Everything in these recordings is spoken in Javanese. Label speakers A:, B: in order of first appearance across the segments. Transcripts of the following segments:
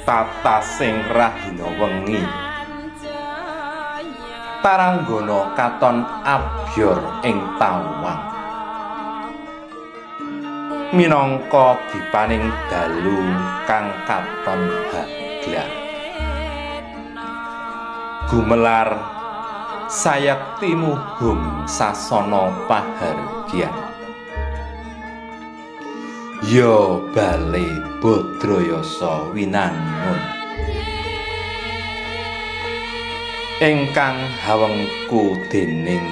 A: Tatasing rahina wengi taranggana katon abyor ing tawang minangka dipaning dalu kang katon haglar gumelar sayekti muhum sasana pahargyan. Ya bale Badrayasa Winangun ingkang hawengku dening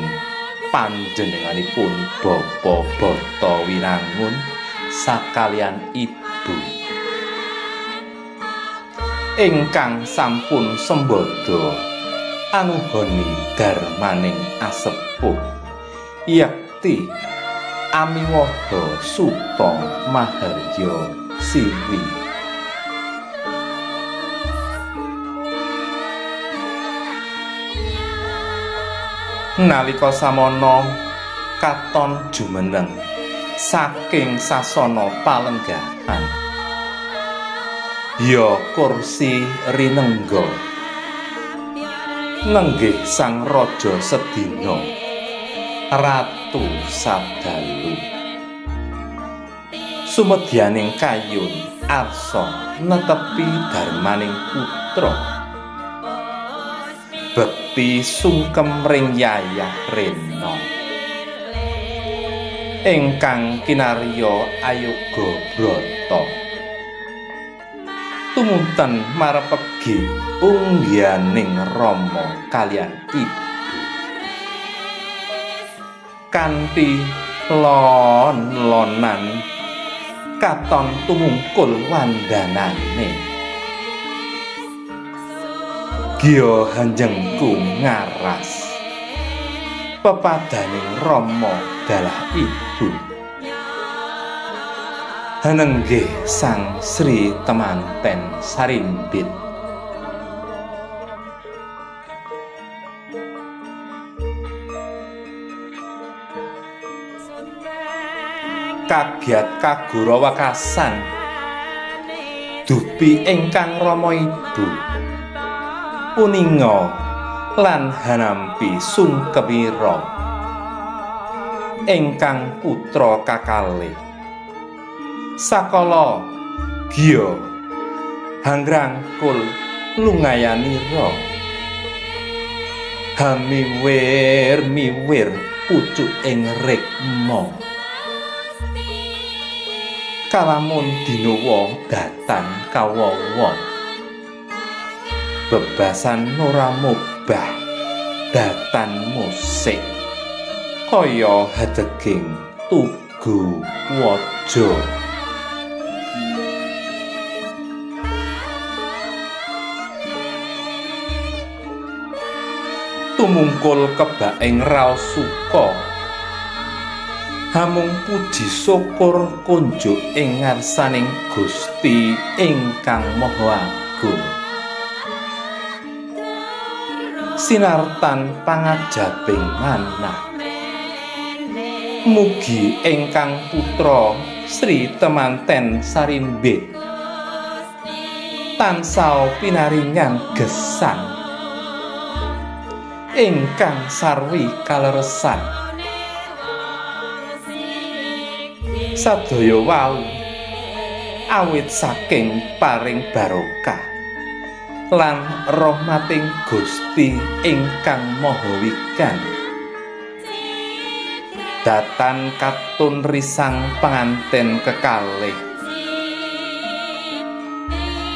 A: panjenenganipun Bapa Bata Winangun sakalian ibu ingkang sampun sembada anuhoni darmaning asepuh yekti amiwaha suta maharya siwi. Nalika samana katon jumeneng saking sasana palenggahan ya kursi rinengga nenggih sang raja sedina ratu sadalu sumedyaning kayun arsa netepi darmaning putra bekti sungkem ring yayah rena ingkang kinarya ayoga brata tumunten marepegi unggianing rama kalian ibu kanthi lon-lonan katon tumungkul wandanane giya hanjengku ngaras pepadaning rama dalah ibu hanenggih sang Sri Temanten Sarimbit. Kagiat kagura wekasan dupi ingkang rama ibu uninga lan hanampi sungkemira ingkang putra kakalih sakala giya hangrangkul lungayanira hamiwir miwir pucuk ing rikma kalamun dinowa datan kawawa bebasan ora mubah datan musik kaya hadeging tugu waja. Tumungkul kebaing raos suka hamung puji syukur kunjuk ing ngarsaning Gusti ingkang Maha Agung sinartan pangajabing manah mugi ingkang putra Sri Temanten Sarimbit tansah pinaringan gesang ingkang sarwi kaleresan sadaya wau awit saking paring barokah lan rahmating Gusti ingkang Maha Wikan datan katun risang panganten kekalih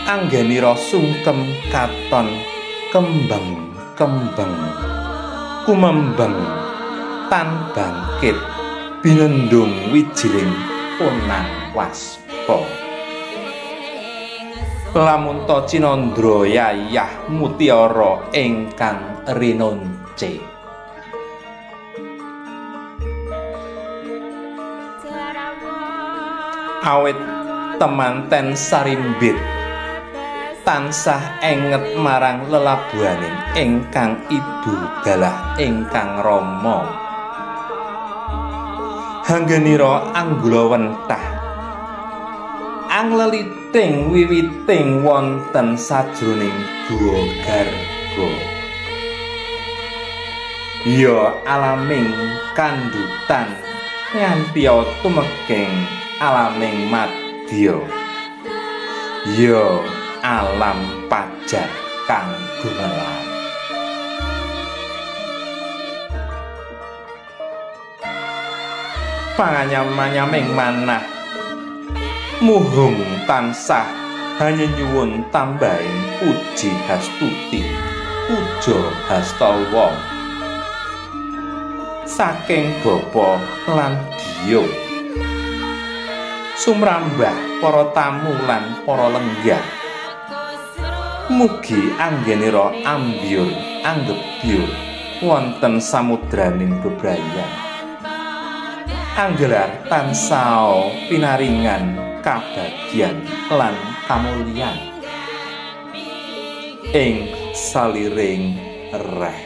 A: anggenira sungkem katon kembang kembang kumembeng tan bangkit binendung wijiling ponang waspa lamun ta cinandra yayah mutiara ingkang rinonce. Awit temanten Sarimbit tansah enget marang lelabuhaning ingkang ibu dalah ingkang rama hanggenira anggula wentah Angleliting wiwiting wonten sajroning Guwa Garba. Ya alaming kandhutan nganti tumekeng alaming madya. Ya alam pajar kang gumelar. Panganyam-anyaming manah muhung tansah hanya nyuwun tambahing puji hastuti puja hastawa saking bapa lan diyung sumrambah para tamu lan para lenggah. Mugi anggenira ambyur anggebyur wonten samudraning bebrayan. Anggelar tansah pinaringan kabagyan lan kamulyan ing saliring reh.